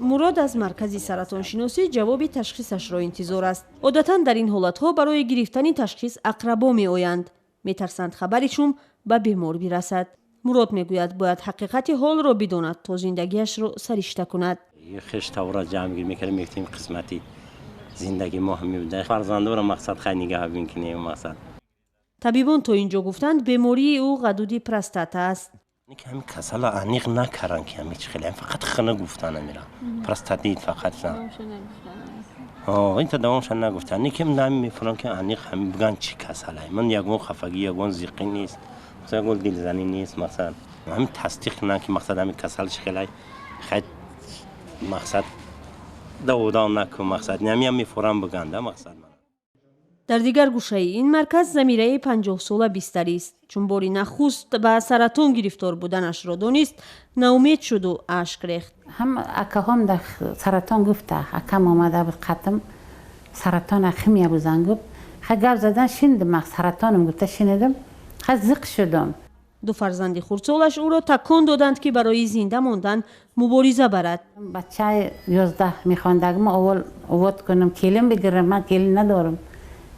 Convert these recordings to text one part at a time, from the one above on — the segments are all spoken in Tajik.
Мурод аз маркази саратоншиносӣ ҷавоби ташхисашро интизор аст. Одатан дар ин ҳолатҳо барои гирифтани ташхис ақрабо меоянд, метарсанд хабари шум ба бемор бирасад. Мурод мегӯяд, бояд ҳақиқати ҳолро бидонад, то зиндагиашро саришта кунад. Хештавра ҷамъ мекардем, мегуфтем, қисмати зиндагӣ мо ҳамин буда, фарзандоро мақсад хай нигаҳ бикунем, мақсад. Табибон то ин ҷо гуфтанд, бемории ӯ ғадуди простата аст. Ки ҳамин касала аниқ накардан, ки ҳами чи хеле, фақат хина гуфтан, амира простатит фақат инта давомша нагуфтан. Не ки нами мефурам, ки аниқ ҳами биган, чӣ касалай. Ман ягон хафагӣ, ягон зиқӣ нест, ягон дилзанӣ нест. Мақсад, ҳамин тасдиқ кунанд, ки мақсад, ҳамин касал чӣ хелай. Хай, мақсад, даводам накун, мақсад, намиам мефурам биганда, мақсад. Дар дигар гӯшаи ин марказ Замираи 50-сола бистарист. Чун бори нахуст ба саратон гирифтор буданашро донист, ноумед шуду ашк рехт. Ҳам акаҳом дар саратон гуфта, акам омада буд қатм, саратон химия бузан гуфт. Ха, гап задан шинидим, саратоном гуфта шинидим, ха, зиқ шудам. Ду фарзанди хурдсолаш ӯро такон доданд, ки барои зинда мондан мубориза барад. Бачаи 11 мехондагимо аввал овод кунам, келин бигирам, ман келин надорам,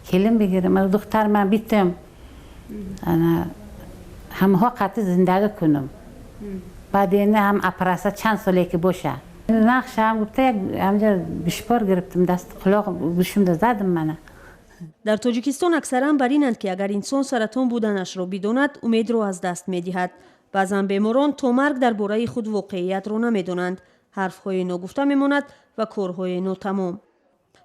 келин бигирам, духтар ман битам, ҳамаҳо қатъи зиндагӣ кунам. Баъд ини ҳам операция чанд соле ки боша нақшам гуфта, ҳамҷа гӯшпор гирифтам, даст құлоқ гӯшимда задам мана. Дар Тоҷикистон аксаран бар инанд, ки агар инсон саратон буданашро бидонад, умедро аз даст медиҳад. Баъзан беморон то марг дар бораи худ воқеиятро намедонанд. Ҳарфҳои ногуфта мемонад ва корҳои нотамом.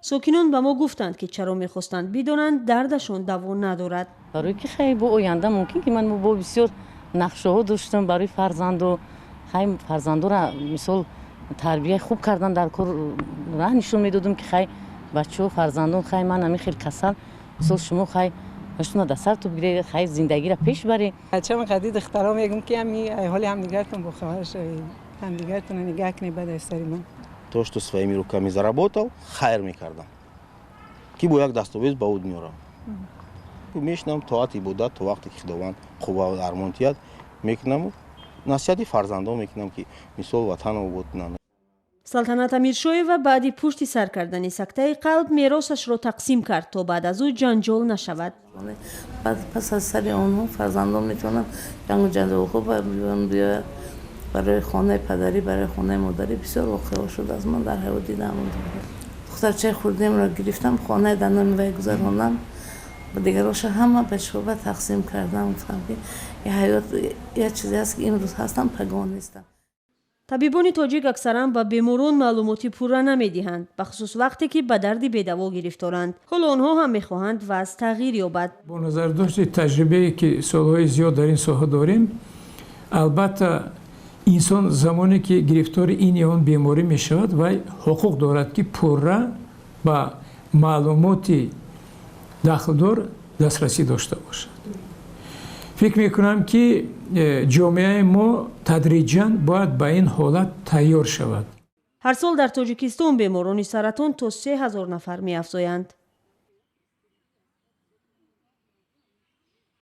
Сокинон ба мо гуфтанд, ки чаро мехостанд бидонанд дардашон даво надорад. Барои ки хай бо оянда мумкин ки ман бо бисёр нақшаҳо доштам барои фарзанду, хай, фарзандора мисол тарбияи хуб кардан дар кор, раҳ нишон медодам, ки хай, бачаҳо, фарзандон, хай, ман ҳамин хел касал, мисол, шумо, хай, ҳаштуна да сарту бигире, хай, зиндагиро пеш баре. Бачам қади духтаро мегум, ки ҳами ҳоли ҳамдигаратон бохабар шавед, ҳамдигаратонро нигаҳ кунед баъд аз сари ман. То, что своими руками заработал, хайр мекардам, ки бо як дастовез ба ӯ дунё равам. Мешинам, тоат, ибодат, то вақте ки Худованд қувва дармон тиҳад, мекунаму насиҳати фарзандон мекунам, ки мисол ватан обод кунанд. Салтанат Амиршоева баъди пушти сар кардани сактаи қалб меросашро тақсим кард, то баъд аз ӯ ҷанҷол нашавад. Баъд пас аз сари онҳо фарзандон метавонанд ҷангу ҷанҷолҳо биёяд. Барои хонаи падарӣ, барои хонаи модарӣ бисёр воқеаҳо шудааст, ман дар ҳаёт дидам. Духтарчаи хурдемро гирифтам, хонаи дар номи вай гузарондам, дигароша ҳама ба шӯъба тақсим кардам. Гуфтам, ки ҳаёт як чизе аст, ки имрӯз ҳастам, пагоҳ нестам. Табибони тоҷик аксаран ба беморон маълумоти пурра намедиҳанд, бахусус вақте ки ба дарди бедаво гирифторанд. Ҳоло онҳо ҳам мехоҳанд вазъ тағйир ёбад. Бо назардошти таҷрибае, ки солҳои зиёд дар ин соҳа дорем, албатта, инсон замоне ки гирифтори ин ё он беморӣ мешавад, вай ҳуқуқ дорад, ки пурра ба маълумоти дахлдор дастрасӣ дошта бошад. Фикр мекунам, ки ҷомеаи мо тадриҷан бояд ба ин ҳолат тайёр шавад. Ҳар сол дар Тоҷикистон беморони саратон то 3000 нафар меафзоянд.